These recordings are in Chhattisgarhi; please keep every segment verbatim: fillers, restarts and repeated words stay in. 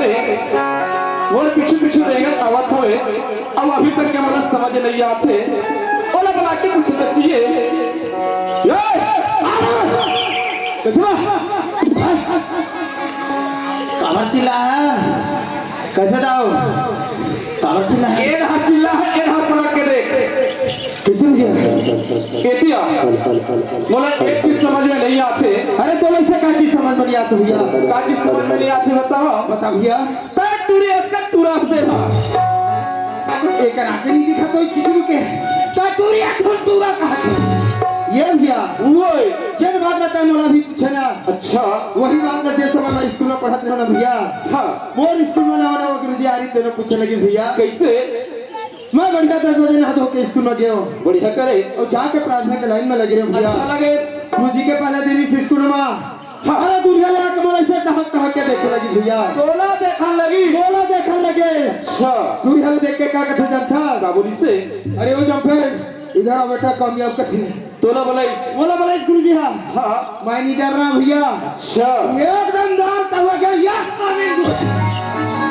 मोर पीछू पीछू रेंगत आवत हवे, अब अभी तक के मोला समझ नहीं आथे। ओला बला के कुछ तो चाहिए। ए, आ! कछुआ! काबर चिल्ला है? कैसे जाओ? काबर चिल्ला है? ए रहा चिल्ला है, ए रहा पलट के देख। कैसे भैया? एतिया। मोला एक चीज समझ में नहीं आथे। अरे तो ऐसे का चीज समझ में नहीं आथे भैया? का चीज समझ में नहीं आथे बताओ? बता भैया। तै टूरी अतका टूरा से था। एक आंखें नहीं दिखा तो चिचरू के। तै टूरी अतका टूरा कहा। ये भैया। ओए। जेन बात ला तै मोला भी पूछे ना। अच्छा। वही बात ला जे समय मैं स्कूल में पढ़त रहे ना भैया। हाँ। मोर स्कूल में नवा नवा गुरुजी आरी तेने पूछे लगे भैया। कैसे? मैं बढ़िया दस बजे नहा धो के स्कूल में गयो। बढ़िया करे। अउ जाके प्रार्थना के लाइन में लगे रहे भैया। अच्छा लगे। गुरुजी के पहले दिन इस स्कूल में। हाँ। अरे दुरिहा ले आके मोला ऐसे टहक टहक के देखे लगी भैया। तोला देखन लगी। तोला देखन लगे। अच्छा। दुरिहा ले देख के का कथे जानथा? का बोलिस? अरे ओ जम्फे, इधर आ बेटा, कामयाब कथे। तोला बोलाइस? मोला बोलाइस गुरुजी हा। हाँ। मैं नहीं डर रहा भैया। अच्छा। एकदम दांत हुआ गया, यस, परवीन।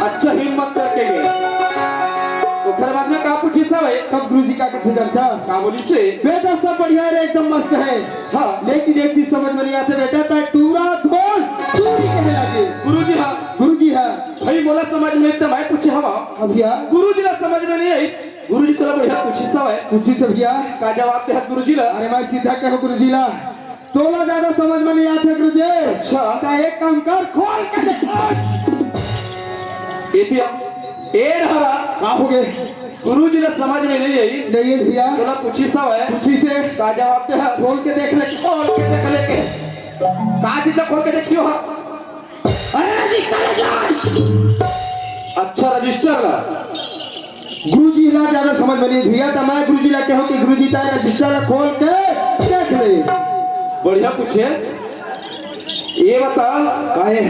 अच्छा, हिम्मत करके गए। ओकर बाद में का पूछिस भाई? तब गुरुजी का कथे जानथा? का बोलिस? बेटा सब बढ़िया है रे, एकदम मस्त है। हाँ। लेकिन एक चीज समझ में नहीं आथे बेटा, तै टूरा धोल टूरी कहे लगे। गुरुजी हा। गुरुजी हा। भाई मोला समझ में त मैं पूछे हवा। अब भैया। गुरुजी ला समझ में नहीं आई। गुरुजी तोला बढ़िया पूछिस हवय। पूछिस भैया। का जवाब देहत गुरुजी ला? अरे मैं सीधा कहो गुरुजी ला, तोला ज्यादा समझ में नहीं आथे गुरुजी। अच्छा। त एक काम कर, खोल के देख। एतिया, ए रहरा। का हो गे? गुरुजी ला समझ में नहीं आई। नहीं है भैया। तोला पूछिस हवय। पूछिस हे। का जवाब देहत? खोल के देख ले। खोल के देख ले के। का चीज ला खोल के देखियो हा? अरे रजिस्टर ले जाए। अच्छा, रजिस्टर ला। गुरुजी ला ज्यादा समझ में नहीं भैया, त मैं गुरुजी ला कहूँ कि गुरुजी तै रजिस्टर ला खोल के देख ले। बढ़िया पूछे। ये बता, काहे?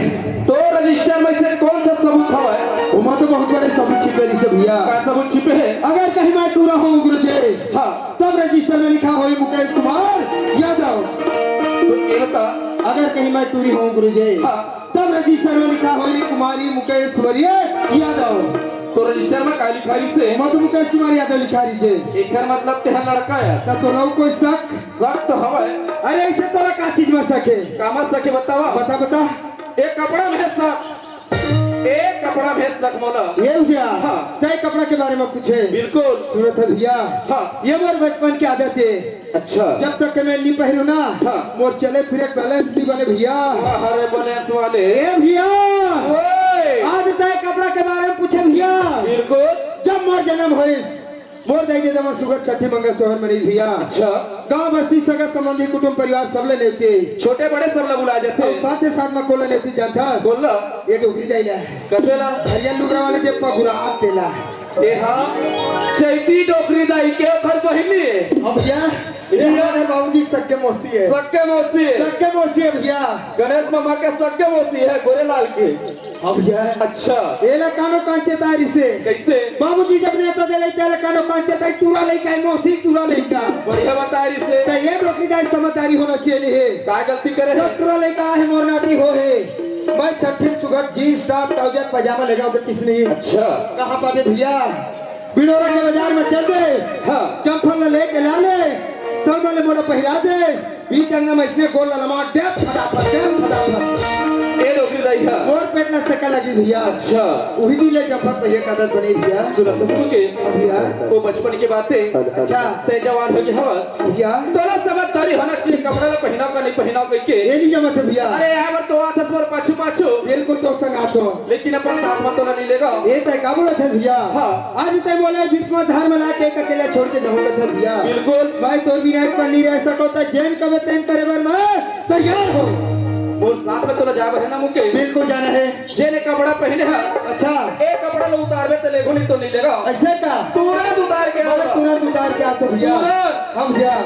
तो रजिस्टर में से कौन सा सबूत हवय? ओमा तो बहुत बड़े सबूत छिपे रहिसे भैया। का सबूत छिपे है? अगर कहीं मैं टूरा हूँ गुरुजी, हाँ। तब रजिस्टर में लिखा होई मुकेश कुमार यादव। तो ये बता। अगर कहीं मैं टूरी हूँ गुरुजी, हाँ। तब रजिस्टर में लिखा होई कुमारी मुकेश्वरी यादव। तो रजिस्टर में का लिखा रहिसे? मत मुकेश कुमार यादव लिखा रहिसे। एकर मतलब तेहा लड़का है। त तोला कोई शक? शक तो हवय। अरे ऐसे तोला का चीज में शक है? का में शक है बतावा? बता, बता। एक कपड़ा में शक। एक कपड़ा में शक मोला। ये भैया। हाँ। तय कपड़ा के बारे में पूछे। बिल्कुल। सुनत है भैया। हाँ। ये मोर बचपन की आदत है। अच्छा। जब तक के मैं नहीं पहनू ना, हाँ। मोर चले फिरे के बैलेंस नहीं बने भैया। अरे बैलेंस वाले। ए भैया, ओए। आज तय कपड़ा के बारे में पूछे भैया। बिल्कुल। जब मोर जन्म होइस, मोर दाई ददा मन सुघर छट्ठी मंगत सोहर मनीस भैया। अच्छा। गांव बस्ती सगा संबंधी कुटुंब परिवार सब ले नेवते। छोटे बड़े सब ला बुलाए जाथे। अउ साथे साथ में कोला नेवते जानथस? कोला? ये डोकरी दाई ला। कसे ला? हरियर लुगरा वाले जे पगुरा तेला। ए हाँ, चैती डोकरी दाई के ओखर बहिनी। अब क्या? ये हमारे बाबूजी के सक्के मौसी है। सक्के मौसी है। सक्के मौसी है भैया। गणेश मामा के सक्के मौसी है, गोरेलाल के। अब क्या है? अच्छा। एला कानो कांचे तारी से। कैसे? बाबूजी जब नेवता देले, तेला कानो कांचे तारी, टूरा लइका है, मौसी टूरा लइका। बढ़िया बताए रहिसे। त ये डोकरी दाई समझदारी होना चाहिए नहीं है। का गलती करे तो है? टूरा लइका है, मोर नाती हो है। मैं छट्ठी में सुघर जींस टॉप, ट्राउजर, पजामा लेगा, ओके किस नहीं? अच्छा। कहाँ पाबे भैया? बिनौरा के बाजार में चल दे। हाँ। चंपल ला लेके ला ले, सलमान ले मोला पहिरा दे, बीच अंगना में इसने गोल ला लमाट दे, फटाफट दे, फटाफट। ए डोकरी दाई हा। मोर पेट ला सका लगी भैया। अच्छा। वही दिन ले चंपल पहिरे का आदत बने भैया। सुनत हस मुकेश? हाँ भैया। वो बचपन के बातें। अच्छा। तय जवान हो गए हवस। भैया। तोला समझदारी होना चाहिए, कपड़ा ला पहनाव का नहीं पहनाव कह के। ये नहीं जमत है भैया। अरे यार, तो आथस मोर पाछू पाछू। बिल्कुल तो संग आथो। लेकिन अपन साथ में तो नहीं लेगा। ये तय का बोलत है भैया? हाँ। आज तय बोले बीच में धार में लाके एक अकेला छोड़ के जाऊंगा था भैया। बिल्कुल। मैं तो बिना एक पल नहीं रह सको, त जेन कबे तेन करे बर मैं तैयार हो। मोर साथ में तोला जाए बर है ना मुकेश? बिल्कुल जाना है। जेने कपड़ा पहने है। अच्छा। ए कपड़ा लो उतारबे त लेगो नहीं तो नहीं लेगा। ऐसे का? तुरंत उतार के आओ। तुरंत उतार के आ तो भैया। तुरंत। हम भैया।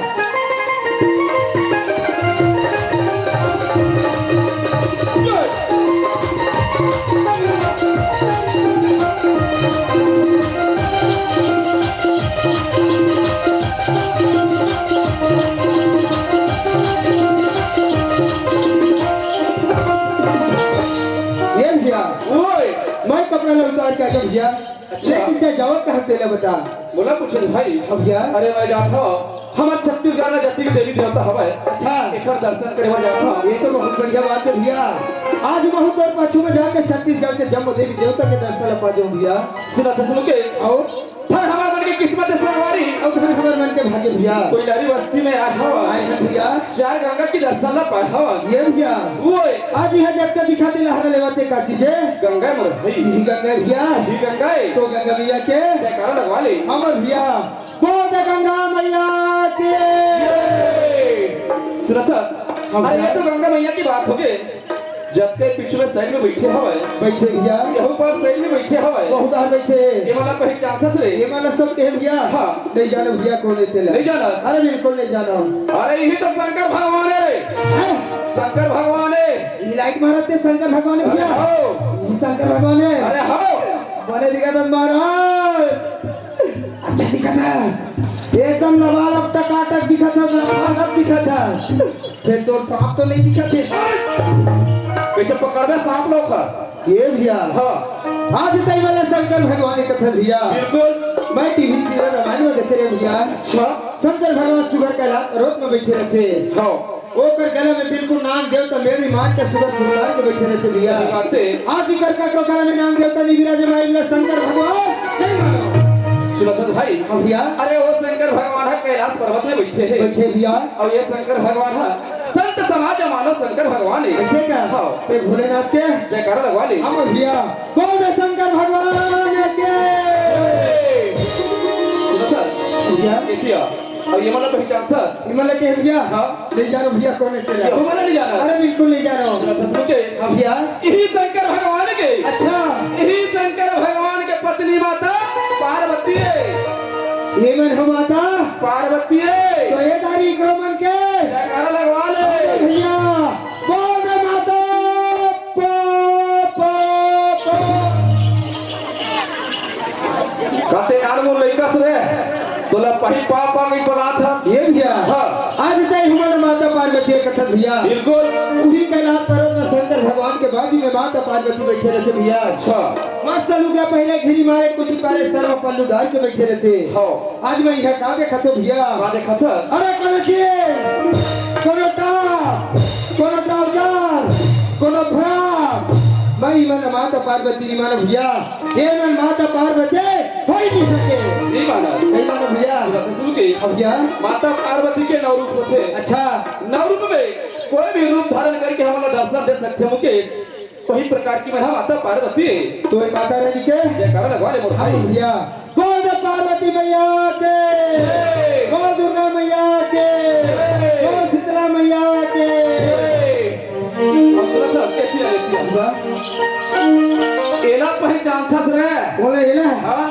ये भैया, ओए। मैं पहले उतार के आगे भैया। अच्छा। लेकिन क्या जावत कहाँ तेला बता? बोला कुछ नहीं भाई। हाँ भैया। अरे मैं जात हूँ, हमर छत्तीसगढ़ में जतिक देवी देवता हवय, अच्छा। एकर दर्शन करे बर जात हूँ। ये तो बहुत बढ़िया बात है भैया। आज महू तोर पाछू में जाके छत्तीसगढ़ के जम्मो देवी देवता के दर्शन पा जाऊँ भैया। सुनत सुन के आओ। धन हमर मन के किस्मत हे संगवारी। अउ धन हमर मन के भाग्य भैया। कोइलारी बस्ती में आए हवन। आए हैं भैया। चार गंगा के दर्शन ला पाए हवन। ये भैया। ओए। आज यह जब के दिखा दिला हरा लेवा ते का चीज है? गंगा मोर भाई। यही गंगा है भैया। यही गंगा है। तो गंगा मैया के जयकारा लगवा ले। हमर भैया। बोल दे गंगा मैया के। ये। सुनत हस? हाँ अरे ये भैया। तो गंगा मैया की बात हो गई। जतके पीछू में साइड में बैठे हवय। बैठे भैया। यहू पर साइड में बैठे हवय। बहुत आ बैठे। ये वाला पहचानथस रे? ये वाला सब के भैया। हाँ। नहीं जानो भैया कौन है तेला। नहीं जानो? अरे बिल्कुल नहीं जानो। अरे यही तो शंकर भगवान है रे। हैं? शंकर भगवान है। ये लाइट मारत ते शंकर भगवान है अरे भैया। हो। ये शंकर भगवान है। अरे हो। बने दिखा दन महाराज। अच्छा दिखत हस, एकदम लबालब टकाटक दिखत हस, लबालब दिखत हस। फिर तोर सांप तो नहीं दिखत हे? कैसे पकड़बे सांप लोग का? ये भैया। हाँ। आज तई वाला शंकर भगवान के कथा भैया। बिल्कुल। मैं टीवी तेरा रामायण में देखे रहे भैया। अच्छा। शंकर भगवान सुगर कैलाश पर्वत में बैठे रहते। हाँ। ओकर गला में बिल्कुल नाग देवता मेरी मार के सुगर सुधार के बैठे रहते भैया। सही बात है। आज इकर का करो गला में नाग देवता नहीं विराजमान इमला शंकर भगवान। नहीं मानो। सुनत हस भाई। हाँ भैया। अरे वो शंकर भगवान है कैलाश पर्वत में बैठे हैं। बैठे भैया। और ये शंकर भगवान है संत समाज मानव शंकर भगवान है। ऐसे क्या? हाँ। ते भोलेनाथ के? जयकारा लगवा ले। हाँ भैया। बोल दे शंकर भगवान के। सुनत हस? भैया। देखिया। अब ये वाला पहचानथस? ये वाला के भैया? हाँ। नहीं जानो भैया कौन है तेरा? ये वाला नहीं जानो? अरे बिल्कुल नहीं जानो। सुनत हस के? हाँ भैया। यही शंकर भगवान के। अच्छा। यही शंकर भगवान के पत्नी माता पार्वती है। ये मन हो माता? पार्वती है। तो ये दारी करो मन के। जयकारा लगवा ले। अरे भैया, बोल दे माता। पो, पो, पो। काते यार वो लइका से रे, तोला पही पा पा के बलात हे। ये भैया, हाँ। आज तई हमर माता पार्वती के कथन भैया। बिल्कुल। उही कैलाश पर्वत में शंकर भगवान के बाजू में माता पार्वती बैठे रहते भैया। अच्छा। मस्त लुगरा पहने घिरी मारे कुछ पारे सर में पल्लू डाल के बैठे रहते। हाँ। आज मैं यह का देखत हो भैया? का देखत हस? अरे कोनो चीज, कोनो टाप, कोनो ट्राउजर, कोनो फ्रॉक, मैं मन माता पार्वती नहीं मानो भैया। ये मन माता पार्वती हो ही नहीं सके। नहीं मानो। नहीं मानो भैया। सुनत हस के? अब भैया। माता पार्वती के नौ रूप होथे। अच्छा। नौ रूप में कोई भी रूप धारण करके हमला दर्शन दे सकथे मुकेश। वही प्रकार की मन ह माता पार्वती। तो ये माता रानी के जयकारा लगवा ले मोर हाँ भाई। भैया। बोल दे पार्वती मैया के। जय। बोल दुर्गा मैया के। जय। बोल शीतला मैया के। जय। अब सुनत हस, कैसी है, कैसी है? वाह। एला पहचानथस रे? बोले एला? हाँ।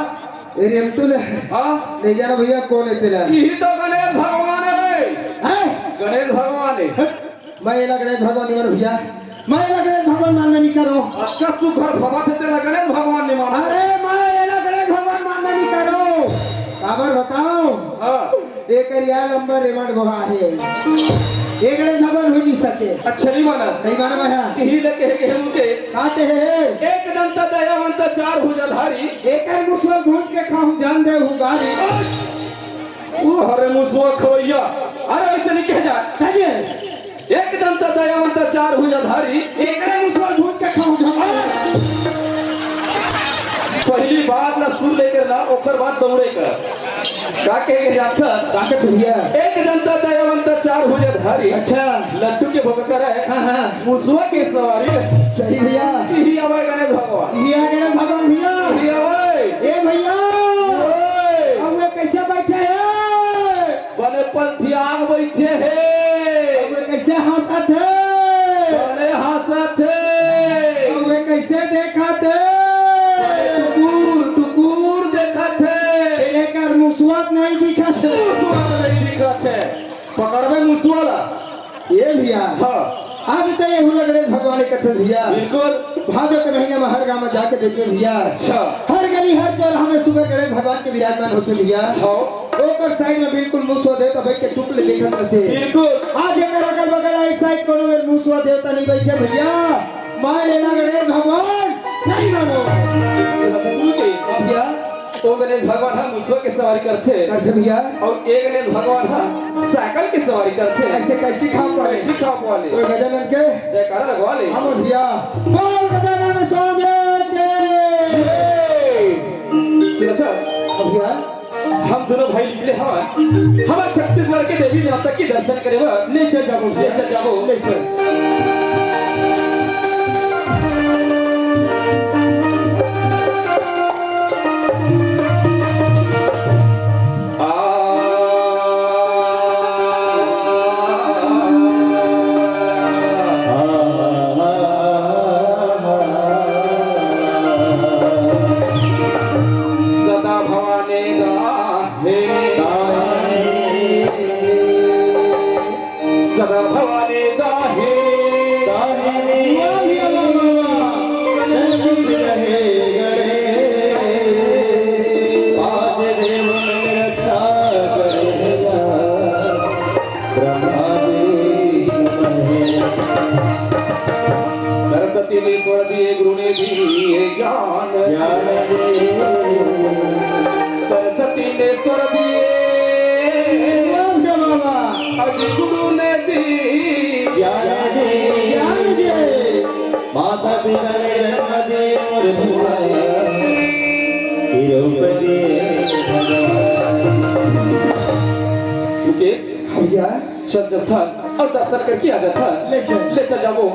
ए रेमटू ले। हाँ। नहीं जानो भैया कौन है तेला? यही तो गणेश भगवान है रे। हैं? गणेश भगवान है। हट। मैं एला गणेश भगवान नहीं मानो भैया। मैं एला गणेश भगवान मानना नहीं करो। अच्छा सुघर भगवान थे तेला गणेश भगवान नहीं मानो। अरे मैं एला गणेश भगवान मानना नहीं करो। काबर बताओ? हाँ। एकर या लंबा रेमंड गोहा है। ये गणेश भगवान हो नहीं सके। अच्छा नहीं माना। नहीं माना भैया। यही लेके है, है मुझे। खाते हैं। एक दंत दयावंत चार भुजाधारी। एकर मुसवा भूज के खाऊं जान दे हुगारी। ओ हरे मुसवा खवैया, अरे ऐसे नहीं कह जा। कहिए। एक दंत दयावंत चार भुजाधारी। एकरे मुसवा भूज के खाऊं झगड़ा। पहली बात ना सुन लेकर ना, ओकर बाद दौड़े कर। का कहे के जात हस? का के भैया? एक दंत दयावंत चार भुजाधारी। अच्छा। लड्डू के भोग करे। हाँ, हाँ। मुसवा के सवारी। सही भैया। यही आवे गणेश भगवान। यही आ गणेश भगवान भैया। यही आवे। ए भैया। ओए। अब वे कैसे बैठे हैं? बने पंथियाग बैठे हे। अब वे कैसे हंसत हे? बने हंसत हे। अब वे कैसे देखत हे? बने टुकुर, टुकुर देखत हे। एकर मुसवा नहीं दिखत हे। मुसवा नहीं दिखत हे। पकड़बे मुसवा ला। ये भैया। हाँ। अब तो ये हुला गणेश भगवान के कथन भैया। बिल्कुल। भादो के महीने में हर गांव में जाके देखिए भैया। अच्छा। हर गली, हर चौराहा में सुगर गणेश भगवान के विराजमान होते भैया। हाँ। ओकर साइड में बिल्कुल मुसवा देवता बैठ के टुकले देखत रहते। बिल्कुल। आज एकर अगल बगल आई साइड कोनो में मुसवा देवता नहीं बैठे भैया। मैं लेना गणेश भगवान नहीं मानो। के सवारी करथे। करथे भैया। अउ एक गणेश भगवान ह साइकिल के सवारी करथे। ऐसे कैसे खा पाए? कैसे खा पाए? तो गजानन के जयकारा लगवा ले। हाँ भैया। बोल गजानन स्वामी के। जय। सुनत हस? हाँ भैया। हम दोनों भाई निकले हवन हमर छत्तीसगढ़ के देवी देवता के दर्शन करे बर। ले चल जाबो भैया। ले चल जाबो। ले चल। सदा भवानी दाहे। सदा भवानी दाहे। दाहे। सतगुरु रहे गणे। पांच देव मन रक्षा करेगा। ब्रह्मा जी महेश। सरस्वती ने स्वर दिए, गुरु ने दिए ज्ञान। ज्ञान दे। सरस्वती ने स्वर दिए। ज्ञान दे बाबा। अजी गुरु ने दी। ज्ञान दे। ज्ञान दे। माता पिता ने जन्म दिए मोर भगवान। द्रौपदी भगवान। रुके। भैया। चल, चल, चल, अब दर्शन करके आ जाथन। ले चल। ले चल जाबो।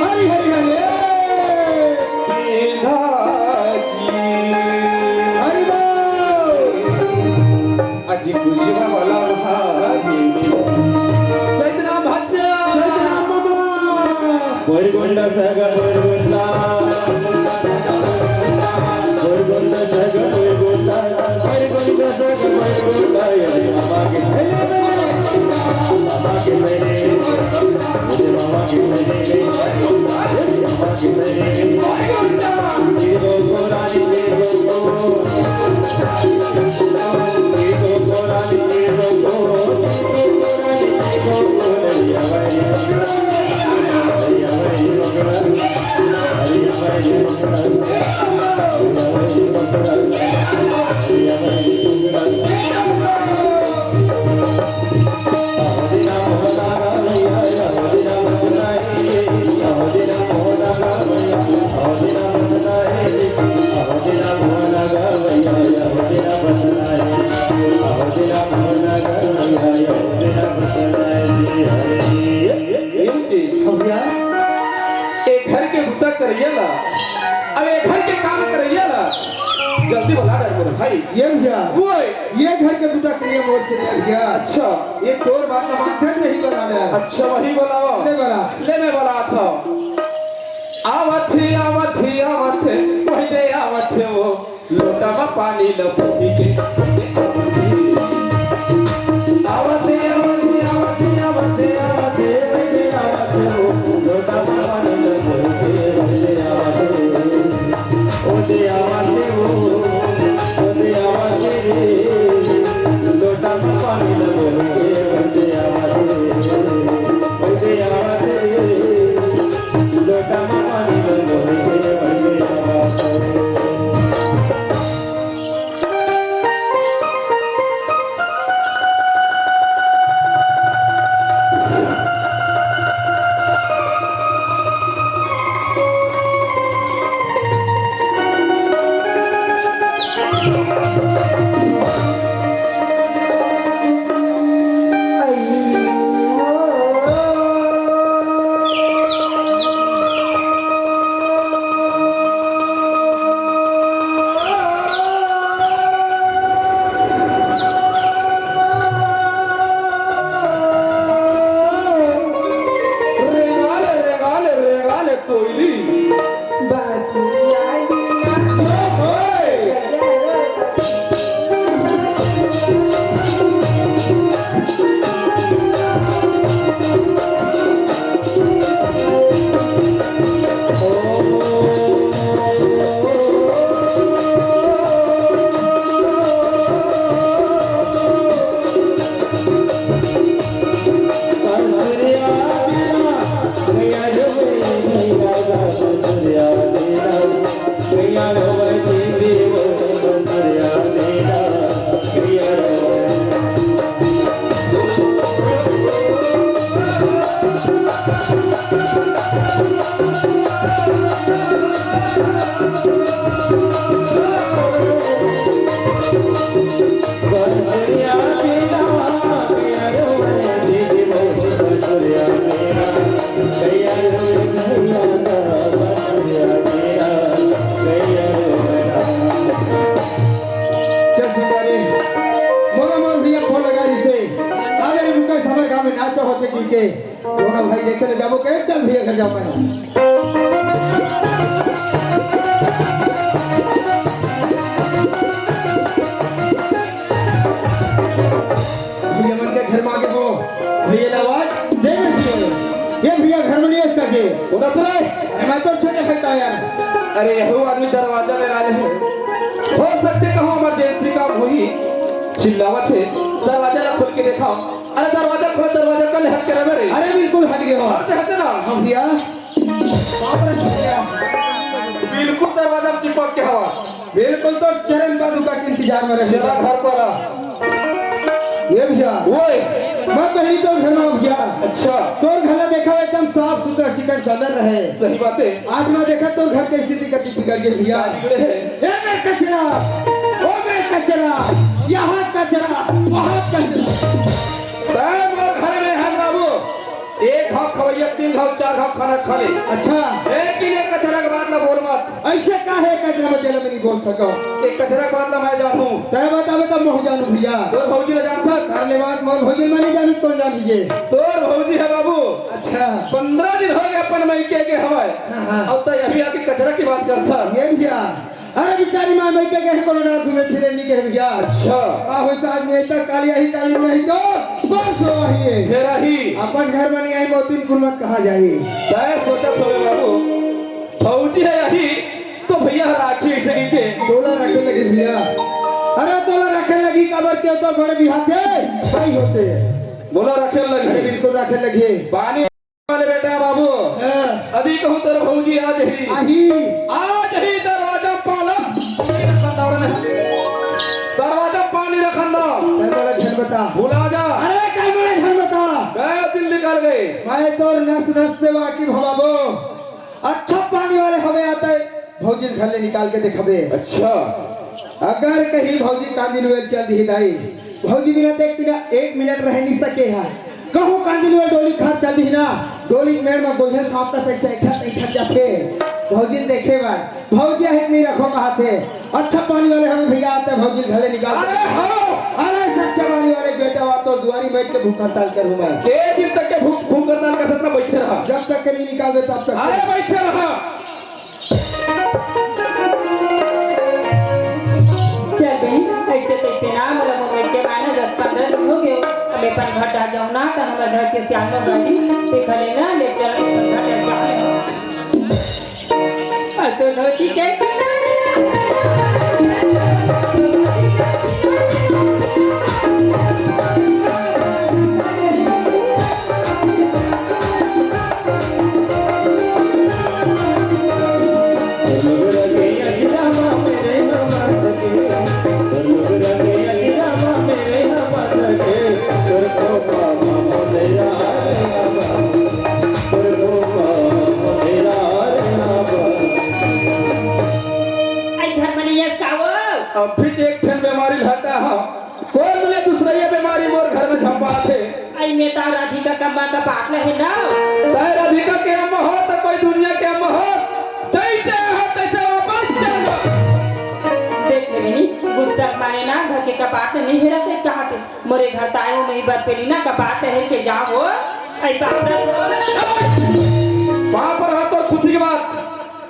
हरि, हरि, हरि। हरि बोल। अजी कुजवा वाला महादेव। सैतना भाचा। सैतना मामा। बोरगोंडा सगा बोरगोंडा। बोरगोंडा सगा बोरगोंडा। बोरगोंडा सगा बोरगोंडा। ये मामा के पहले, मामा के पहले। मुझे मामा के पहले। मामा के पहले। ए घर के बुता करइया ला, अब ए घर के काम करइया ला, जल्दी बला डर मोर भाई। ये भैया, ओए। ये घर के बुता करइया मोर से भैया। अच्छा। ये तोर बात ला मानथे नहीं बलाना है। अच्छा, वही बलाओ। ले बला। ले मैं बलात हूँ। आवत ही, आवत ही, आवत ही, पहले आवत ही वो। रेंगाल, रेंगाल, रेंगाल कोयली। बांसुरी आई ना। ओए! चल सुंदरी, मोला मोर भैया फोन लगा रहिसे। अबे रुको, हमर गांव में नाच होथे कहिके। दोनों भाई लेके ले जाबो के, चल भैया घर जाबो। भैया मन के घर में आगे हो, भैया ला आवाज दे दे। ये भैया घर में नहीं है इसका के। उधर तो रहे। अरे मैं तो छोटे भाई था यार। अरे यहू आदमी दरवाजा में ला ले। हो सकथे कहूँ emergency काम होही, चिल्लावत हे, दरवाजा ला खोल के देखाव। अरे दरवाजा खोल, दरवाजा कल हट के रहे रे। अरे बिल्कुल हट गया। हट के हटे ना। हाँ भैया। बाप रे भैया। बिल्कुल दरवाजा में चिपक के हवा। बिल्कुल तो चरण पादुका के इंतजार में रहे। चला घर पर आ। ये भैया। ओए। मैं पहली तो घर में भैया। अच्छा। तोर घर में देखा एकदम साफ सुथरा चिकन चादर रहे। सही बात है। आज मैं देखा तोर घर के स्थिति कति बिगड़ गई भैया। बिगड़े है। ए मेरे कचरा, ओ मेरे कचरा, यहाँ कचरा, वहाँ कचरा। तैं मोर घर में है बाबू, एक घाव खवैया, तीन घाव, चार घाव खाना खा ले। अच्छा। लेकिन एक कचरा के बात ना बोल मत। ऐसे का है कचरा में तेला मैं नहीं बोल सका? एक कचरा के बात ना मैं जानू। तैं बतावे तब मैं जानू भैया। तोर भौजी ला जानथस? कर ले बात, मोर भौजी मैं नहीं जानू, तो जान लीजिए। तोर भौजी है बाबू। अच्छा। पंद्रह दिन हो गए अपन मइके के हवय। हाँ, हाँ। अब तैं अभी आके कचरा की बात करथस। ये भैया, अरे बिचारी माँ मइके गए, कोनो डार घूमे फिरे नहीं गए भैया। अच्छा। का होई तो आज नहीं तो काली आई, काली नहीं तो परसों आई है। फिर आई। अपन घर में नहीं आई, मौतिन कुर्मत कहाँ जाई? तैं सोचत होबे बाबू, भौजी है यही, तो भैया राखी इसे की के। तोला रखे लगी भैया। अरे तोला रखे लगी, काबर के तो बड़े बिहाते भाई होते। बोला रखे लगी। अरे बिल्कुल रखे लगी। पानी वाले बेटा बाबू, हाँ। अभी कहूँ तोर भौजी आ जही। आही। आ जही दरवाजा पाला। दरवाजा पानी रखन दा। कई बड़ा झन बता। भुला जा। अरे कई बड़ा झन बता। गए दिन निकल गए। मैं तोर नस नस से वाकिफ हूँ बाबू। अच्छा पानी वाले हवे आता है। भौजी घर ले निकाल के देखबे। अच्छा। अगर कहीं भौजी कांदी लुए चल दी दाई, भौजी बिना तो एक मिनट, एक मिनट रह नहीं सके है। कहूँ कांदी लुए डोली खार चल दी ना, डोली मेड़ में गोइठा सांप का सही सही खा, सही खा जाते। भौजी देखे बार, भौजी है नहीं रखो कहा थे। अच्छा पानी वाले हमें भैया आते हैं, भौजी घर ले निकाल के। अरे हाँ। अरे सच्चा पानी वाले बेटा, वा तो दुआरी बैठ के भूख हड़ताल करूँ मैं। के दिन तक के भूख, भूख हड़ताल कर सकता, बैठे रहा। जब तक के नहीं निकालबे तब तक। अरे बैठे रहा। चल अपन घर जा जाओ ना, त हमर घर के सियान गाड़ी देखा लेना, ले चल अपन घर जा जाओ। और तो धोती के आई घर में नहीं है सावो। अब फिर एक ठन बीमारी लाता हूँ। कोन बोले दूसरा ये बीमारी मोर घर में झपाथे? आई में ता राधिका का माँ का पाटला है ना। तै राधिका के अम्मा हो तो कोई दुनिया के अम्मा हो, जैसे हो तैसे वापस चल जा। देख ले बहिनी, गुस्सा के मारे ना घर के कपाट में नहीं हेरा थे, कहाँ थे? मोरे घर ताए हो, मैं बर पेली ना कपाट हेर के जाओ हो। आई पाटला हो। वहाँ पर हाथ और खुशी के बाद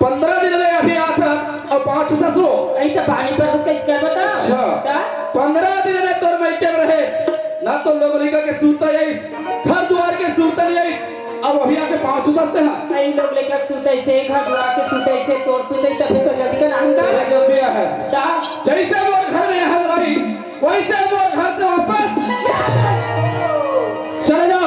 पंद्रह दिन में अभी आता और पाँच दस हो। आई तो पानी पर रुक के इसका बता। अच्छा। ता? पंद्रह दिन में तोर मइके में रहे, ना तो लोग लिखा के सूता यही, घर द्वार के सूता नहीं यही, अब अभी आके पाँच उतरते हैं। आई लोग लेकर सूते से, घर द्वार के सूते से, तोर सूते तभी तो जल्दी का नाम का। तेरा जल्दी है। ता? जैसे वो घर में यहाँ भाई, वैसे वो घर से वापस। चले जाओ,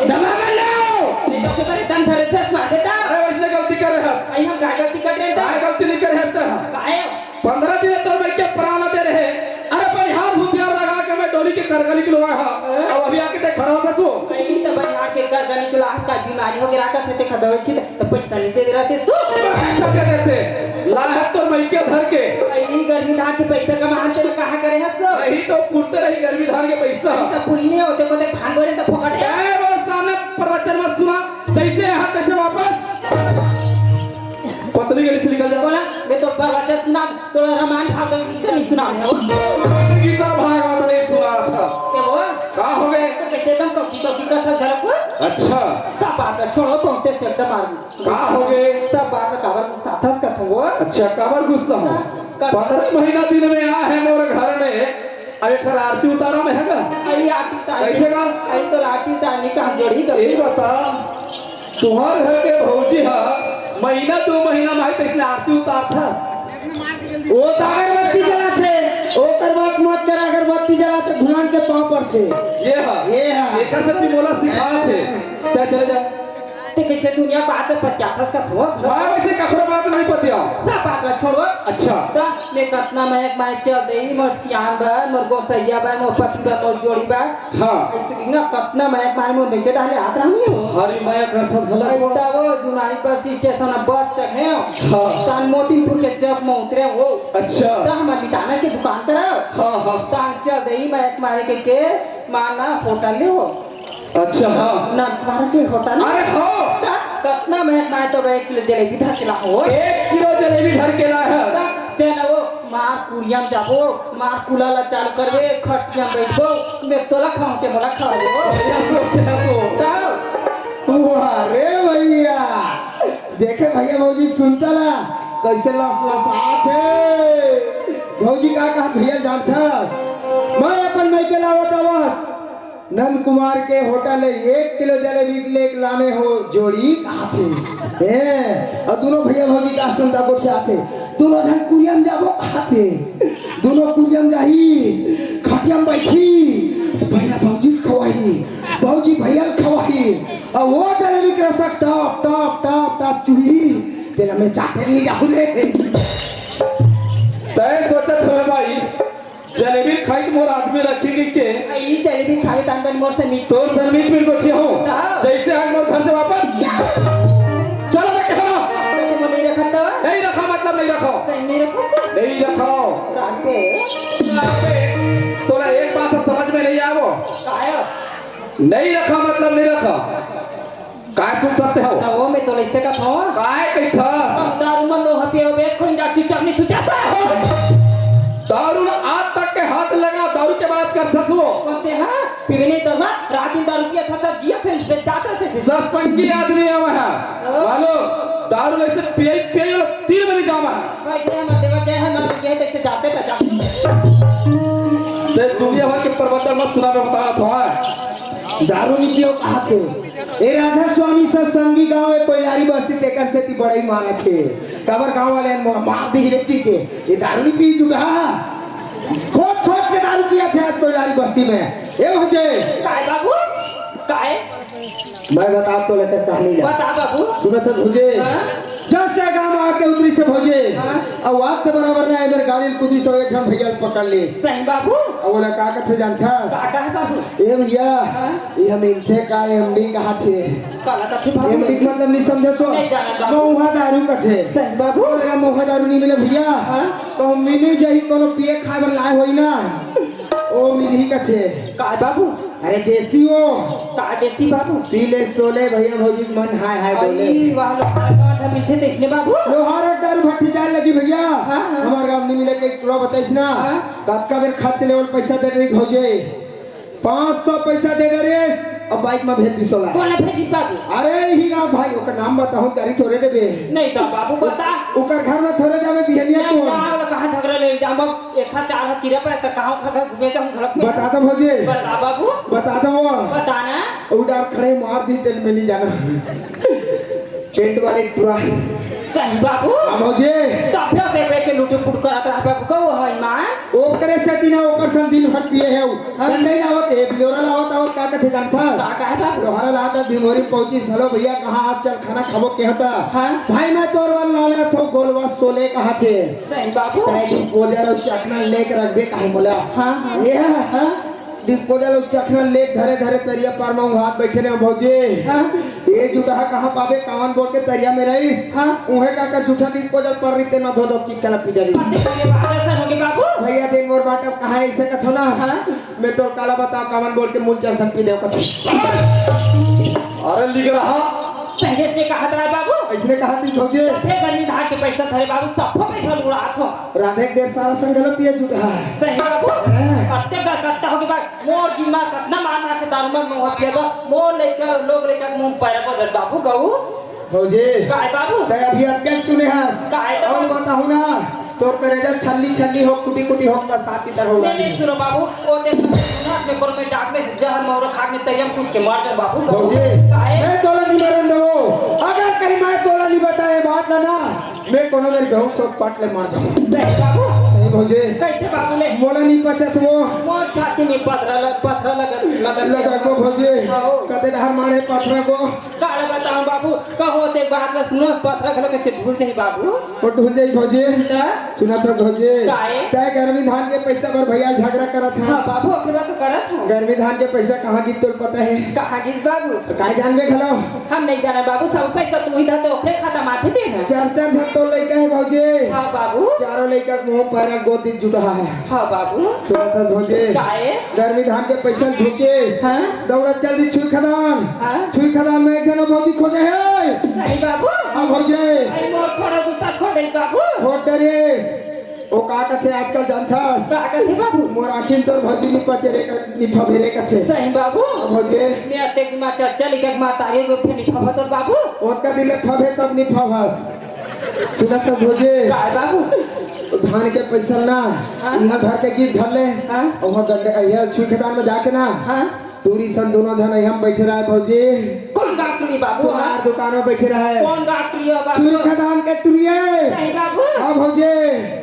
दबा कर ले आओ। नहीं तो फिर एकदम सारे से मार देता। अरे वैसने गलती कर रहे हैं। आई हम काय गलती कर रहे हैं? काय गलती नहीं कर रहे हैं? काय? पंद्रह दिन तो मैं क्या प्राण दे रहे। अरे पर हाथ हथियार लगा के मैं डोली के करगली के लोग हाँ। अब अभी आके ते खड़ा होता सो। आई तो बनिहार के करगली के लाश का बीमारी हो गया, रात से ते खदवे छित। तो पैसा नहीं दे रहा थे सो। पैसा दे देते। लाहक तो मइके धर के। अरे गर्मी धान के पैसा कमाते ना कहाँ करे है सो। यही तो पुरते रही गर्मी धान के पैसा। तो पुरी नहीं होते को देख भान बोले तो फोकट है। ए, वो सामने प्रवचन मत सुना। जैसे यहाँ तैसे वापस। पत्नी गली से निकल जाओ। बोला, मैं तो प्रवचन सुना, थोड़ा रामायण भागवत गीता नहीं सुना है वो। गीता भागवत नहीं सुना था। क्या वो? कहाँ हो गए? तो कैसे एकदम कौकी कौकी का था झलक वो? अच्छा। सब बात है, छोड़ो, पहुँचते से एकदम आदमी। का हो गे? सब बात में काबर गुस्सा थस कथंगो। अच्छा, काबर गुस्सा हो? का- पंद्रह महीना दिन में आ है मोर घर में, अब एक ठन आरती उतारा में है ना? अरे आरती उतारनी। कैसे का? अरे तो आरती उतारनी का जोड़ी कर। ये बता, तुम्हार घर के भौजी हा महीना दो महीना में आई तो इतने आरती उतार था। वो तो अगरबत्ती जलाथे, ओकर बात मत कर, अगरबत्ती जलाथे, भगवान के पाँव पर थे। ये हा, ये हा। एकर से मोला सिखा थे। चल, चले जा। ते कैसे दुनिया बात पत्या थस का थो? मैं वैसे कखरो बात नहीं पत्या। सब बात ला छोड़ो। अच्छा। तो मैं कतना महक माय चल देई, मोर सियान बा, मोर गोसैया बा, मोर पति बा, मोर जोड़ी बा। हाँ। ऐसे कि ना कतना महक माय मोर बेटे डाले हाथ रानी हो। हरी महक अर्थात गलत हो। ऐसा वो जुनाई बस स्टेशन बस चढ़े हो। हाँ। तान मोतीपुर के चौक में उतरे हो। अच्छा। तो हम मिटाना के दुकान तरफ। हाँ, हाँ। तान चल देई महक माय के, के माना होटल ले हो। अच्छा, हाँ। नंदकुमार के होटल। अरे, हाँ। त कतना महक माय तो एक किलो जलेबी धर के ला हो। एक किलो जलेबी धर के ला है। त चल वो, मार कुरिया में जाबो, मार कुला ला चालू करबे, खटिया में बैठबो, मैं तोला खाऊं के मोला खवाबो। बढ़िया सोच है तो। तब वाह रे भैया, देखे भैया भौजी सुनता ला, कैसे लस लस आत है। भौजी का कहा भैया जानथस, मैं अपन मइके लावत आवत नंद कुमार के होटल ले एक किलो जलेबी लेके लाने हो जोड़ी कहाथे। ए, अउ दुनों भैया भौजी का सुनता गोठियाथे। दुनों झन कुरिया में जाबो कहाथे। दुनों कुरिया में जाही, खटिया में बैठी, भैया भौजी ल खवाही, भौजी भैया ल खवाही। अउ वो जलेबी के रसा टप, टप, टप, टप चुही। तेला मैं चाटे नहीं जाहूं रे। तय सोचत हवे भाई, जलेबी खाई के मोर आदमी रखी के। ई जलेबी खावे तान बन मोर से मीठ। तोर से मीठ मीठ गोठिया हो। हाँ। जैसे आज मोर घर से वापस। चलो मैं कह रहा हूँ। तो तुम नहीं रखा तो? नहीं रखा मतलब नहीं रखो। सही नहीं रखो सर। नहीं रखो। रात पे। रात पे। तोला एक बात तो समझ में नहीं आवो। काया? नहीं रखा मतलब नहीं रखा। काय सुनथस तें हो? ना वो मैं तो लइसे का था। काय कही था? हम दारू मन लोहा पियो बे, खुन जा चिपटनी सुत्या सा। दारू ना आज तक के हाथ लगा, दारू के बात करथस वो। कौन ते हाँ? पीवे नहीं तो ना, रात दिन दारू पिया था, था जिया थे, बे जाता थे। सत्संगी आदमी है वह। हाँ। मालूम, दारू लइसे पिए, पिए, तीन बजे जावा। भाई, जय हमारे देवा, जय हमारे, जय तैसे जाते थे, जाते। दुनिया भर के प्रवचन मत सुना, मैं बता रहा था। दारू नी पियो कहा थे। ए राधा स्वामी सत्संगी गांव ए कोइलारी बस्ती, तेकर सेती बड़ई मांगत हे। काबर गांव वाले मन मार दी रे की के। ए दारू नी पी चुका। खोद खोद के दारू पिया थे आज कोइलारी बस्ती में। ए भजे। काय बाबू? काय? मैं बता तो लेकर कहानी ला। बता बाबू। सुनत हस भौजी? हाँ? जस से गांव आके उतरी से भौजी। हाँ? अब बात तो बराबर ना है, मेरे गाड़ी में कूदी सो एक झन भैया पकड़ ली। सही बाबू। अब बोला का कथे जानथस? का कहे बाबू? ए भैया, हाँ? ये हम इनथे का एमडी कहा थे। काला कथे बाबू? एमडी के मतलब नहीं समझे सो? नहीं जाना बाबू। महुआ दारू कथे। सही बाबू। अरे महुआ दारू नहीं मिले भैया। हाँ? तो मिली जही कोनो पिए खाए बर लाए होई ना। ओ मिली कथे। का बाबू? अरे देसी वो। का देसी बाबू? पी ले सोले भैया भौजी के मन हाय हाय बोले। अरे वाह, लोहारा गांव था मिलथे तइसने बाबू। लोहारा दारू भट्टी जाए लगी भैया। हाँ, हाँ। हमार गांव नहीं मिले के टुरा बताइस ना। हाँ। कतका बेर खर्च लेवल पैसा दे रही भौजी। पाँच सौ पैसा दे डरे। अब बाइक में भेज दी सोला। कौन भेजी बाबू? अरे ही गांव भाई, ओकर नाम बताहूं, गाड़ी थोड़े देबे। नहीं तो बाबू बता। ओकर घर में थोड़े जावे बिहनिया नहीं, कौन? ना, वाला कहाँ झगड़ा ले जाऊं बाबू? एक हाथ चार हाथ किरा पे त कहाँ खा खा घूमे जाऊं घर पे? बता दो भौजी। बता बाबू। बता दो वो। बता ना। उ डार खड़े मार दी, तेल में नहीं जाना। टेंट वाले टुरा। सही बाबू। हाँ भौजी। तब से देख के लुटू पुट करत रह बाबू, कहू है माँ। ओकरे से दिना ओकर संग दिन भर पिए है उ। हाँ। डंडई लावत है, बिलोरा लावत आवत का कथे जानथा? का कहे बाबू? लोहारा लावत है, भिमोरी पहुंची, "हेलो भैया, कहाँ आप चल खाना खाबो के होता?" हाँ। "भाई मैं तोर वाला ला ले थो गोलवा सोले कहा थे।" सही बाबू। ताई डिस्पोजल अउ चखना लेके रख दे काहे मोला। हाँ, हाँ। ये है। हाँ। डिस्पोजल अउ चखना लेके धरे धरे तरिया पार में हाथ बैठे रहे भौजी। हाँ। ये जुटहा कहाँ पाबे, कावन बोल के तरिया में रहीस। हाँ। उहे का का जूठा डिस्पोजल पर रही, तेमा धो धो चिक्का ला पी डरी। बातें करे बात ऐसा होगे बाबू। भैया दे मोर बाटा कहाँ ऐसे कथो ना। हाँ। मैं तो काला बता कावन बोल के मूल चार संग पी देव कथो। अरे लिख रहा। पहले से कहा था बाबू। ऐसने कहा थी भौजी। तो फिर गर्मी धार के पैसा धरे बाबू, सब पैसा उड़ा थो। राधे के डेढ़ साल संग गलत ये जुटहा। सही बाबू। हाँ। अत्ते का करता होगे बाबू। मोर जिम्मा कतना मार मार के दारू में मुँह पिया तो, मोर लइका, लोग लइका के मुँह पैर बदल बाबू कहू। भौजी, काय बाबू? तै अभी अतके सुने हस। काय तो अउ बाबू? बताहूँ ना, तोर करेजा छल्ली छल्ली हो, कुटी कुटी हो, बरसात की तरह उड़ा नहीं, नहीं, दी। सुनो बाबू, वो देख, सुना, मैं कोनो में डाक में जहर मौरा खाक में तरिया में कूद के मर जाऊँ बाबू। भौजी, काय? मैं तोला नहीं मरन देवो। अगर कहीं मैं तोला नहीं बताए बात ला ना, मैं कोनो मेरे बेहोश हो पट ले मर जाऊँ। नहीं बाबू। नहीं भौजी। कैसे बाबू ले? मोला नहीं पचत वो। मोर छाती में पथरा लग, पथरा लग, लग लगा को भौजी। हाँ। कते डहर मारे पथरा को। काला बताऊं बाबू, कहो ते बात में सुनो, पथरा घलो कैसे भूल जाई बाबू? वो भूल जाई भौजी। हाँ? सुना था भौजी। काहे? तै गर्मी धान के पैसा पर भैया झगड़ा करत है। हाँ बाबू, ओकरे बात तो करत हूँ। गर्मी धान के पैसा कहाँ गिस तोर पता है? कहाँ गिस बाबू? तो काय जानबे घलो? हम नहीं जाने बाबू, सब पैसा तू ही धर दे, ओकरे खाता माथे दे ना। चार चार झन तो लइका है भौजी। हाँ बाबू। चारों लइका के मुंह पैरा गोदी जुटा है। हाँ बाबू। सुनत हस भौजी। काहे? गर्मी धान के पैसा झुके। हाँ। दौड़ा चल दी छुई खदान। हाँ। छुई खदान में एक जना भौजी खोजे है। नहीं बाबू। हाँ भौजी। अरे मोर छोड़ा दूसरा खोजे बाबू। खोज डरे। ओ का कथे आजकल जानथस? का कथे बाबू? मोर आँखी में तोर भौजी निपचे रे, निफाभे रे कथे। सही बाबू। अब भौजी। मैं अतेक मा चर्चा लिखक मा तारे को फिर निफाभा तोर बाबू। ओतका दिन ले फभे सब निफाभस। सुनत हस भौजी? काय बाबू? धान के पैसा ना, हाँ? यहाँ धर के गीत धर ले। हाँ? और वहाँ गंडे, यहाँ छुई खदान में जाके ना, हाँ? टूरी सन दोनों झन यहाँ बैठे रहे भौजी। कौन गाँव टूरी बाबू? सोनार दुकान में बैठे रहे। कौन गाँव टूरी हो बाबू? छुई खदान के टूरी है। सही बाबू। हाँ भौजी।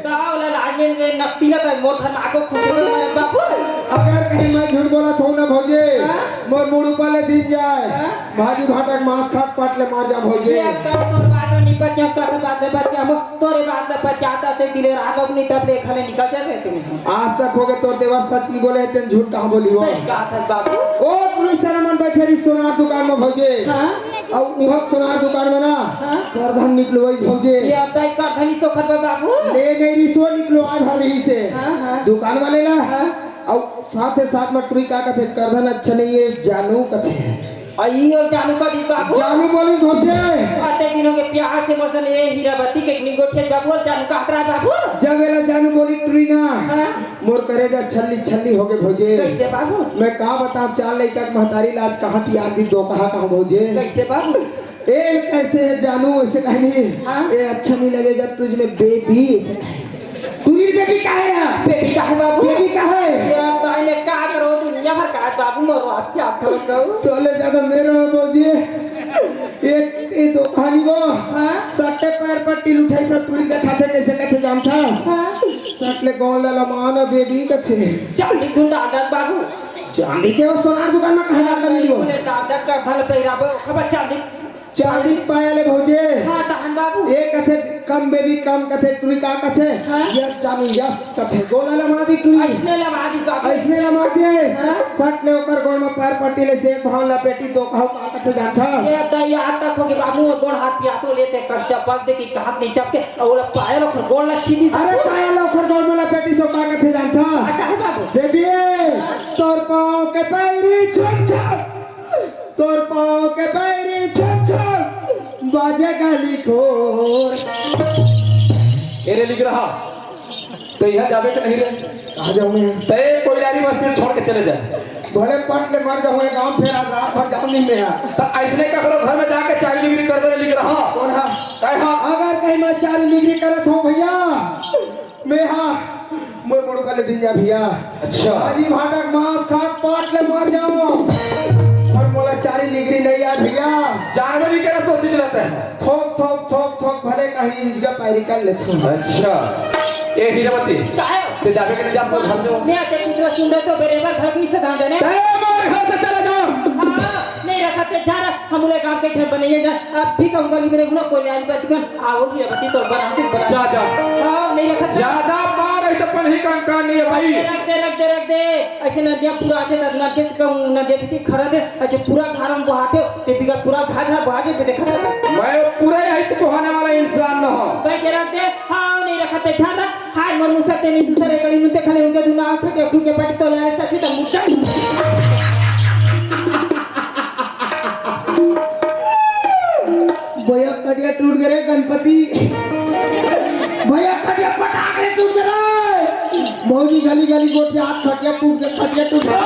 का होला लाज में नकटी ना तो मोर घर में आको खुद में बाबू। अगर कहीं मैं झूठ बोला तो ना भौजी, हाँ? मोर मुड़ ऊपर ले दिन जाए। हाँ? भाजी भाटा के मांस खा के पट ले मर जा भौजी। ये अब तोर बात में निपट के, तोर बात में बच के, हम तोरे बात में बच जाता ते दिले रात अब नहीं तब ले खले निकल जाते तुम। आज तक हो गए तोर देवर सच नहीं बोले, तेन झूठ कहाँ बोली हो? सही कहा था बाबू। ओ पुलिस थाना मन बैठे रही सोनार दुकान में भौजी। हाँ। अब उहक सोनार दुकान में ना हाँ। करधन निकलो वही भौजी। ये अब तक करधन ही सोखर बा बाबू। ले नहीं रही सो निकलो आज भर रही से। हाँ, हाँ। दुकान वाले ना। हाँ। अब साथ ही साथ में टुरी का कथे करधन अच्छा नहीं है जानू कथे। अइयो जानू का भी बाबू। जानू बोली भौजे। अते दिनों के प्यार से मोर सन ए हीरा बत्ती के निगोठिया बाबू, जानू का हतरा बाबू। जब एला जानू बोली टुरी ना, हाँ। मोर करेजा छल्ली छल्ली हो गए भौजे। कैसे बाबू? मैं का बताऊं, चार लइका के महतारी लाज कहाँ तियार दी दो कहा कहा भौजे। कैसे बाबू? ए कैसे है जानू, ऐसे कहनी। हाँ। ए अच्छा नहीं लगेगा तुझ में बेबी, ऐसे कहे। टुरी बेबी का है यार? बेबी का है बाबू? बेबी का है? यार, का करो दुनिया भर का बाबू मोर वास्ते आप थोड़ा कहू। तोले ज्यादा मेरे में बोल दिए। एक, एक दो कहानी वो। हाँ? सट्टे पैर पर टील उठाई सब टूरी दिखाथे कैसे कैसे जानता। हाँ? सट ले गोल ला मान बेबी कथे। चांदी धुन डाल डाल बाबू। चांदी के वो सोनार दुकान में कहाँ डाल डाल मिलो? बोले डाल डाल कर धन पे इराबो खबर चांदी। चांदी पाया ले भौजे। हाँ, तहन बाबू। ये कथे कम बेबी कम कथे टूरी का कथे? हाँ। यस चांदी यस कथे। गोला लमा दी टूरी। अइसने लमा दी बाबू। अइसने लमा दे। हाँ। सट ले ओकर गोड़ में पैर पट्टी ले से एक भाव लपेटी दो कहू का कथे जानता? ये दैया तक होगी बाबू, गोड़ हाथ पिया तो लेते कर चपक दे कि हाथ नहीं चपके, और ओला पायल ओकर गोड़ ला छीनी। अरे पायल ओकर गोड़ में लपेटी सो का कथे जानता? हाँ, काहे बाबू? दे दिए। तोर पाँव के पैरी छुम छुम। तोर पाँव के पैरी छम छम बाजे गाली खोर। ए रे लिख रहा, तो यहाँ जाबे के नहीं रे। कहाँ जाऊँ मैं? तय कोइलारी बस्ती छोड़ के चले जा। भले पट ले मर जाऊँ, ये गाँव फेर आज रात भर जाऊँ नहीं मैं यहाँ। तो ऐसने ककरो घर में जाके चारी लिगरी कर दे लिख रहा। कौन हा? तय हा। अगर कहीं मैं चारी लिगरी करत हूँ भैया, मैं हा, मोर मुड़का ले दिन जा भैया। अच्छा। भाजी भाटा के मांस खा के पाट ले मर जाओ। और मोला चारी लिगरी नहीं आय भैया। जानबे नहीं करे तो चीज रहता है। थोक, थोक, थोक, थोक भले कहीं इंजगा पैरी कर लेथूं। अच्छा। ए हीरावती, काहे? ते जाबे के नहीं जा सकत घर से? मैं आते कुछ सुन रहे तो बेरे बार घर में से धान देने। ते मोर घर से चले जा। हाँ, नहीं रखा ते जा रहा, हम उन्हें काम के घर बनाइए जा। अब भी कहूँगा कि मेरे गुना कोई आज बच गन। आओ हीरावती, तोर बर आके बता। जा, जा। हाँ, नहीं रखा। ज्यादा मार, ऐसे पढ़ी का अंकार नहीं है भाई। रख दे, रख दे, रख दे। ऐसे नदियाँ पूरा आते, नदियाँ के कहूँ, नदियाँ के खड़ा दे, ऐसे पूरा धार हम बहाते, ते बिगा पूरा धार, धार बहा दे, बेटे खड़ा दे। मैं पूरा यही तो बहाने वाला इंसान न हूँ। भाई के रख दे, हाँ, नहीं रखा ते झाड़ रख। हाय, मर मुसर ते नहीं दूसरे कड़ी मुंते खले होंगे, तू ना आँख पे टूट के पट तो लाए, सच्ची तो मुसर। भैया खटिया टूट गए रे गणपति। भैया खटिया पटाक ले टूट गए रे। भौजी गली गली गोठिया हाथ खटिया टूट गए, खटिया टूट गए।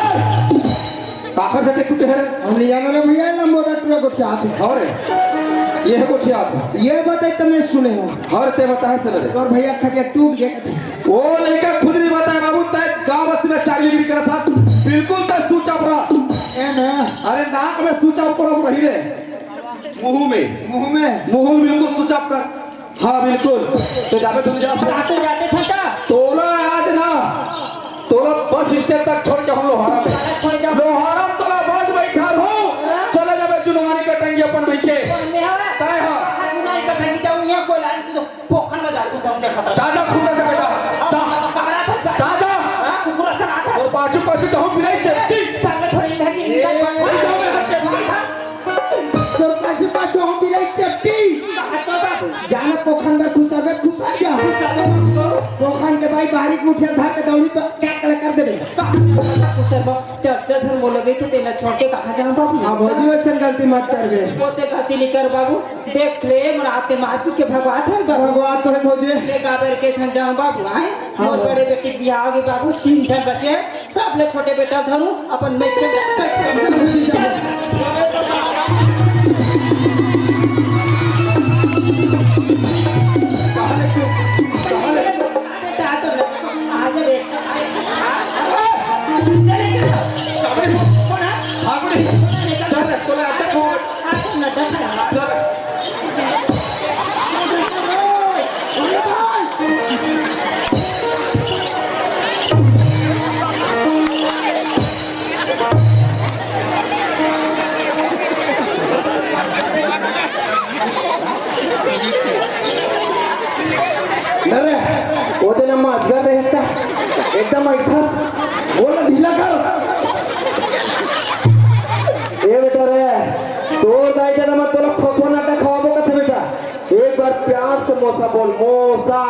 काकर बेटे टूटे है रे? हम नहीं जाना रे भैया, लंबोदर टूरा गोठिया हाथ है। और ये है गोठिया हाथ है। ये बताई तो मैं सुने हूँ। और ते बताए सुने रे। और भैया खटिया टूट गए। वो लड़का खुद नहीं बताया बाबू, तय गाँव बस्ती में चारी लिगरी करा था। बिल्कुल तय सूचा पड़ा। ए ना। अरे नाक में सूचा ऊपर हम रही रे। मुंह में। मुंह में। मुंह में बिल्कुल switch off कर। हाँ, बिल्कुल। तो जाबे तुम जा। जाते, जाते फंसा। तोला आज ना, तोला बस स्टैंड तक छोड़ के हम लोहारा में। अरे, छोड़ के। लोहारा में तोला बस बैठा रहूं। हाँ। चले जाबे जुनवानी के टंगी अपन बन के। और मैं हाँ। तय हाँ। हाँ, जुनवानी के टंगी जाऊं, यहाँ कोई लाइन की तो पोखर में जाके जाऊं, देखा था। जा, जा, खुद दे बेटा। जा। पकड़ा था। जा, जा। हाँ, कुकुर से रहा था। और पाछू, पाछू तो हम बिलाई चेपटी। सामने थोड़ी महंगी ए, निकाल। ए, ए, ए, ए, ए, तोर पाछू पाछू हम बिलाई चेपटी। कहाँ तो बाबू? जाना पोखर में घुसाबे, घुसा जा। घुसाबे बाबू। पोखर के भाई बाहरी मुठिया धार के दौड़ी तो क्या कल कर देबे। कहाँ तो बाबू? सर बाबू, चर्चा धर्म लगे थे, तेला छोड़ के कहाँ जाऊँ बाबू? हाँ, भौजी, वैसन गलती मत करबे। वो ते गलती नहीं कर बाबू। देख ले, मोर आते मासी के भगवान है बाबू। भगवान तो है भौजी। ले गाबर के झन जाऊँ बाबू, आए? हाँ, मोर हाँ। बड़े बेटी के बिहाव के बाबू, तीन झन बचे। सब ले छोटे बेटा धरू अपन में के। अरे, वो दिन हम अजगर रहे इसका, एकदम ऐठस, बोल ढीला कर। ए बेटा रे, तोर दाई दादा मन तोला फोफो नाटा खवाबो कथे बेटा। एक बार प्यार से मोसा बोल, मोसा।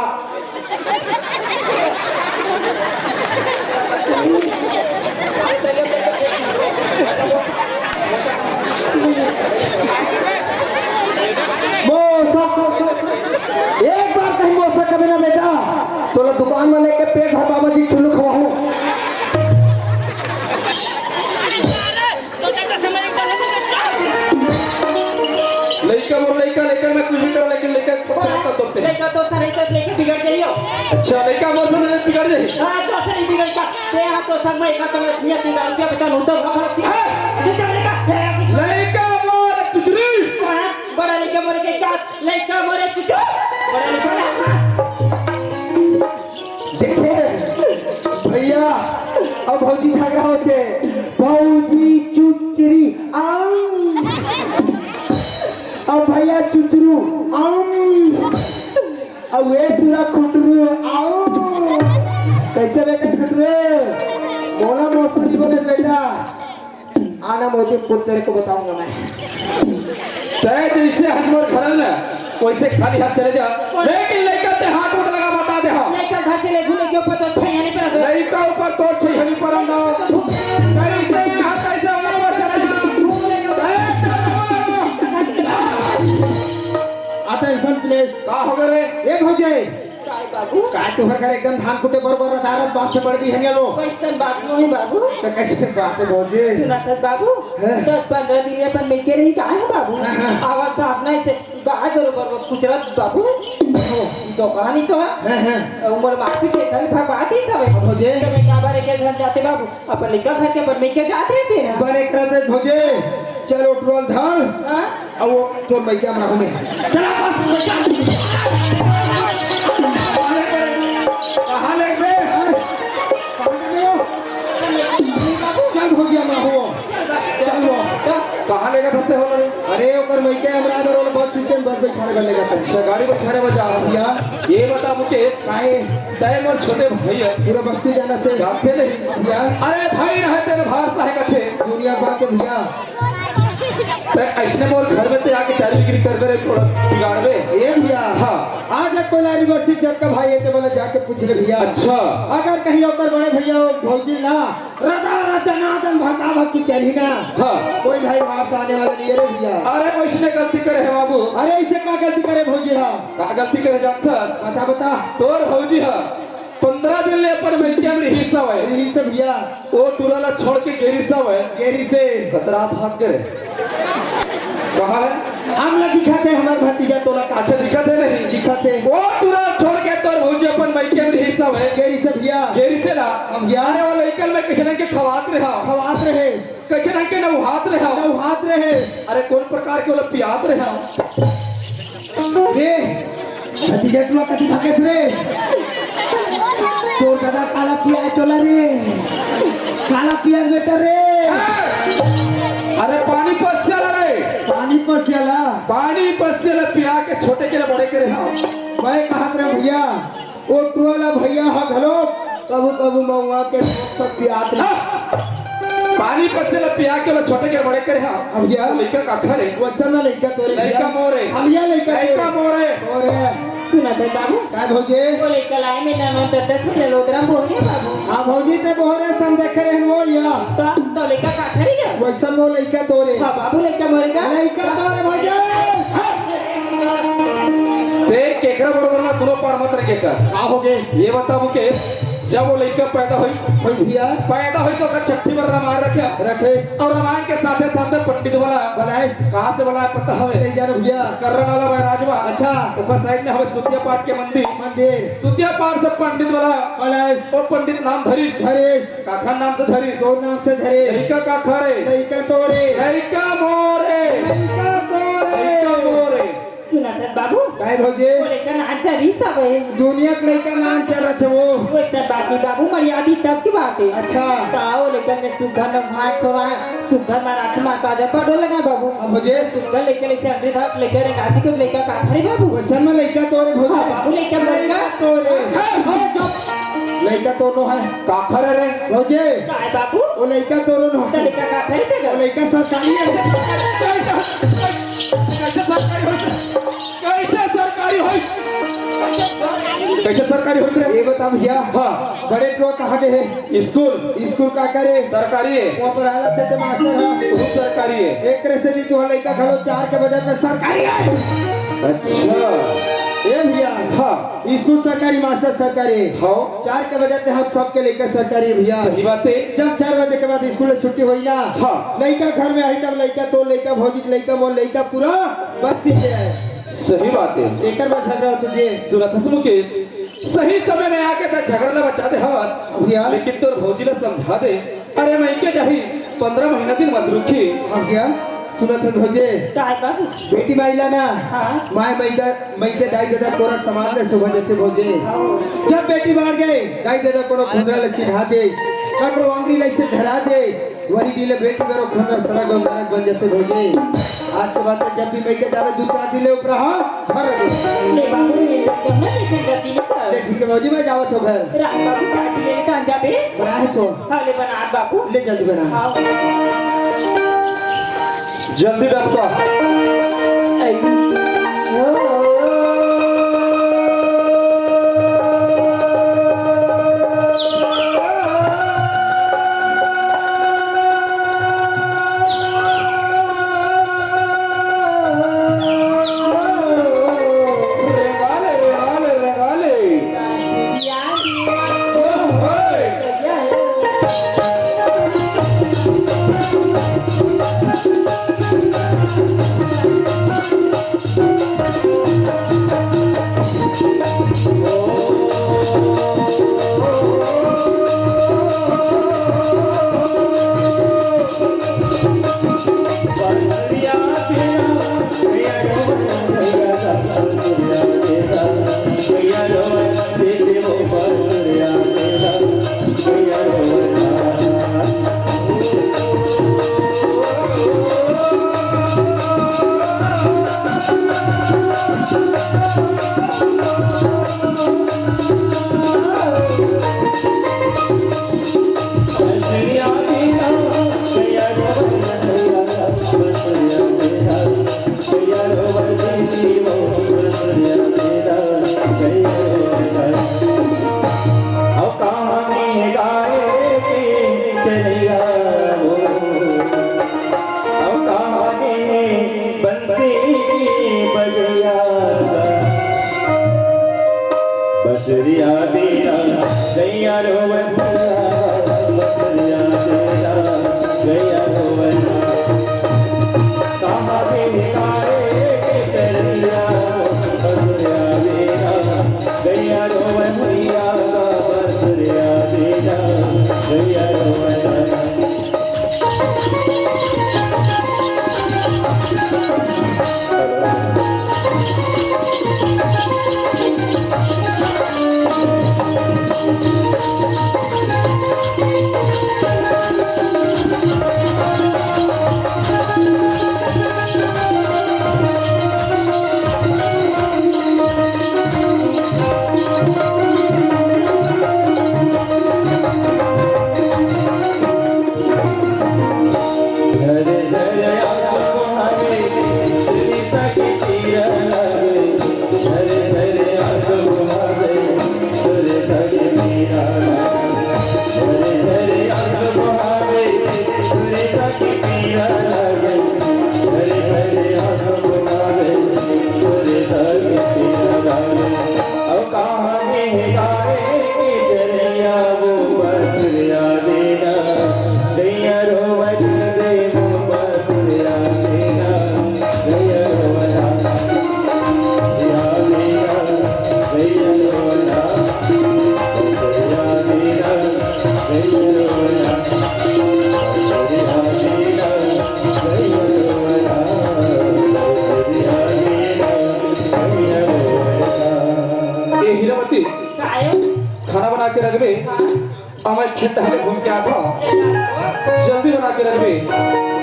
मोसा। एक बार कहीं मोसा कबे ना बेटा, तोला दुकान में लेके पेट भर बाबा जी चुल्लू खवाहूं। लइका मोर लइका, लइका मैं कुछ भी कर, लेकिन लइका छोटा छोटा तो लइका तो सही से लेके बिगड़ जाइयो। अच्छा, लइका मोर से बिगड़ जाई। हाँ, तो सही बिगड़ का। ते हाँ तो सब मैं का तो नियत निकाल के बता नूतन भाग रखी। हाँ। जितना लइका, लइका मोर चुचरी। हाँ, बड़ा लइका मोर के का? लइका मोरे चुचू। बड़ा लइका। देखे भैया, अब भौजी झगड़ा होथे। भौजी चुचरी आम, अब भैया चुचरू आम, अब वे चूरा खुटरू आम। कैसे बेटा खुटरू? बोला मौसम जी बोले बेटा। आना मोती पुत्र तेरे को बताऊंगा मैं। तय जैसे हजमर घरल न, वैसे खाली हाथ चले जा। लेकिन लइका ते हाथ मत लगा, बता दे हम। लइका घर के ले घूमे के ऊपर तो छैया नहीं पड़ा। लइका ऊपर तो छैया नहीं पड़ा ना। कैसे हाथ कैसे ऊपर चले जा। Attention please। का हो गए रे? ए भौजी, काय बाबू? काय तुहर घर एकदम धान कुटे बरोबर रदारत बात से बड़ भी हनिया लो। कैसन बात नहीं बाबू? तो कैसे बात है भौजी? सुना था बाबू, हैं? दस पन्द्रह दिन में अपन मिलके रही का है बाबू? हाँ, हाँ। आवाज साफ नहीं से गाय बरोबर वो कुचरत बाबू। दुकान ही तो है। हैं, हैं। उमर मारपीट के घर भगवाती सब है। अब भौजी? तो मैं का बारे के घर जाते बाबू, अपन लइका घर के अपन मिलके जात रहे थे ना। बने करते भौजी, चलो टोल धर। हाँ? अब वो तोर मइका में रहूं मैं। चला बस, चल। कहाँ ले बे? कहाँ ले बे? कहाँ ले बे? चल हो गया ना हो। चल वो। कहाँ लेगा धरते हो रे? अरे ओकर मइका हमरा बर ओला बस स्टैंड बस बैठाने बर लेगा। अच्छा, गाड़ी बैठाने बर जा। भैया। ये बता मुकेश। काहे? तय मोर छोटे भाई है। पूरा बस्ती जाना से। जानते नहीं। भैया। अरे भाई रहे तेरे भारत है कथे। दुनिया भर के भैया। ते अइसने मोर घर में ते आके चारी बिक्री करबे रे, थोड़ा बिगाड़बे। ए भैया, हाँ। आज एक कोलारी बस्ती जब का भाई है, ते बोला जाके पूछ ले भैया। अच्छा। अगर कहीं ओकर बड़े भैया हो, भौजी ना, रदा रदा ना दन भका भकी चली ना। हाँ। कोई भाई वहां से आने वाला नहीं है रे भैया। अरे, वइसने गलती करे है बाबू। अरे, इसे का गलती करे भौजी हा? का गलती करे जानथस? बता, बता। तोर भौजी हा। पंद्रह दिन ले अपन मइके में रिहिस हवय। रिहिस भैया। ओ टूरा ला छोड़ के गे रिहिस हवय। गे रिहिस हे। कतरा भाग गे रे। कहाँ है? हम ला दिखत हे, हमर भतीजा तोला का। अच्छा, दिखत हे नहीं? दिखत हे। ओ टूरा छोड़ के तोर भौजी अपन मइके में रिहिस हवय। गे रिहिस हे भैया। गे रिहिस हे ला। हम भैया। अरे वो लइकन में किसने के खवात रहा। खवात रहे। कइसे ढंग के नउहात रहे हो? नउहात रहे। अरे, कौन प्रकार के ओला पियात रहे हो? रे, भतीजा टुआ कति भागत रे? तोर दादा काला पियाय तोला रे। काला पियाय बेटा रे। अरे, पानी पसियाला रे। पानी पसियाला। पानी पसियाला पिया के छोटे के बड़े करे हो। मैं कहत रहे भैया, ओ टुरा ला भैया ह घलो कभू कभू मउहा के सब पियात रहे। हाँ। पानी पसियाला पिया के ओला छोटे के बड़े करे हा। अब भैया। लइका काखर हे? वइसन ना लइका तोरे लइका भैया। मोरे। अब भैया लइका लइका तोरे। मोरे। तोरे। सुनत हे बाबू? काय भौजी? वो लइका लाए में ननद दस में ललोदरा बोल गए बाबू। हाँ भौजी, ते बोहरे सन देखे रहन वो या। तो, तो लइका काखर हे? वइसन वो लइका तोरे। हाँ बाबू, लइका मोरे का? लइका तोरे भौजी। हाँ। ते केकरा बरोबर ना दुनो पार मत रखे कर। का हो गे? ये बताओ के जब वो लइका पैदा होई, होई भैया। पैदा होई तो ओकर छट्ठी बर रमायन रखे। रखे। अउ रमायन के साथे साथे पंडित वाला। बलाइस। कहाँ से बलाय पता हवे? नहीं जानो भैया। कर्रा नाला बैराज मा। अच्छा। ओकर साइड में हवे सुतिया पाठ के मंदिर। मंदिर। सुतिया पाठ से पंडित वाला। बलाइस। वो पंडित नाम धरिस। धरिस। काखर नाम से धरिस। तोर नाम से धरिस। लइका काखर हे? लइका तोरे। लइका मोरे। लइका तोरे। लइका मोरे। सुनत हस बाबू? काय भौजी? वो लइका नान चरिस हवे। दुनिया के लइका नान चरत हे वो। वो सब बात नहीं बाबू, मर्यादी तब की बात हे। अच्छा। ताओ लइका में सुग्घर न भाई खोवा, सुग्घर न रात मा साजा पड़ो लगा बाबू। अब भौजी? सुग्घर लइका ले से अंग्रेज हाथ लइका रे गासी को लइका काखर हे बाबू। वइसन में लइका तोरे भौजी। हाँ बाबू, लइका मोरे का। तोरे। हाँ, हाँ, जो लइका तोर नो हे। काखर हे रे? भौजी। काय बाबू? वो लइका तोर नो हे। तो लइका काखर हे तेरा? वो लइका सरकारी हे। कैसे सरकारी होई? कैसे सरकारी होई? कैसे सरकारी होई रे? ये बता भैया। हाँ। बड़े टुरा कहाँ गे हे? स्कूल। स्कूल काखर हे? सरकारी हे। वो पढ़ाला ते, ते मास्टर हे। वो सरकारी हे। एक तरह से भी तोर लइका घलो चार के बजट में सरकारी हे। अच्छा। ए भैया। हाँ। स्कूल सरकारी, मास्टर सरकारी। हाँ। चार के बजट में हम सबके लइका सरकारी भैया। सही बात हे। जब चार बजे के बाद स्कूल में छुट्टी होई ना, हाँ। लइका घर में आई तब लइका तोर, लइका भौजी के लइका मोर, लइका पूरा बस्ती के हे। सही बात हे। एकर बर झगड़ा होथे जे। सुनत हस मुकेश, सही समय में आके त झगड़ा ला बचा दे हवस। भैया। लेकिन तोर भौजी ला समझा दे। अरे मइके जाही, पंद्रह महीना दिन मत रुकही। हाँ भैया, सुनत हस भौजी। काय बाबू? बेटी माई ला ना, हाँ। माय मइके, मइके दाई ददा कोरा समान ले शोभा देथे भौजी। हाँ। जब बेटी बाढ़ गे, दाई ददा कोनो खुंदरा ला चिन्हा दे, ककरो अंगरी ला अइसे धरा दे, वही दिन ले बेटी बर ओ खुंदरा सरग अउ नरक बन जाथे भौजी। आज के बाद में जब भी मइके जाबे, दू चार दिन ले उपरा हा, घर ले। ले बाबू, ले जा, जब ना ले जा, गलती नहीं कर। ले ठीक हे भौजी, मैं जावत हूँ घर। राम बाबू, चाय पी ले, कहाँ जाबे? बनाए सो। हाँ, ले बना बाबू। ले जल्दी बना। हाँ। जल्दी डबका। बसरिया बेरा गैया रोवत, बसरिया बेरा गैया रोवत। कहाँ बिहारे के चलिया, बसरिया बेरा गैया रोवत, बसरिया बेरा गैया रोवत। ए हीरावती, कायो? खाना बना के रखबे। हाँ। अउ मैं खेत डहर घूम के आथव, जल्दी बना के रखबे।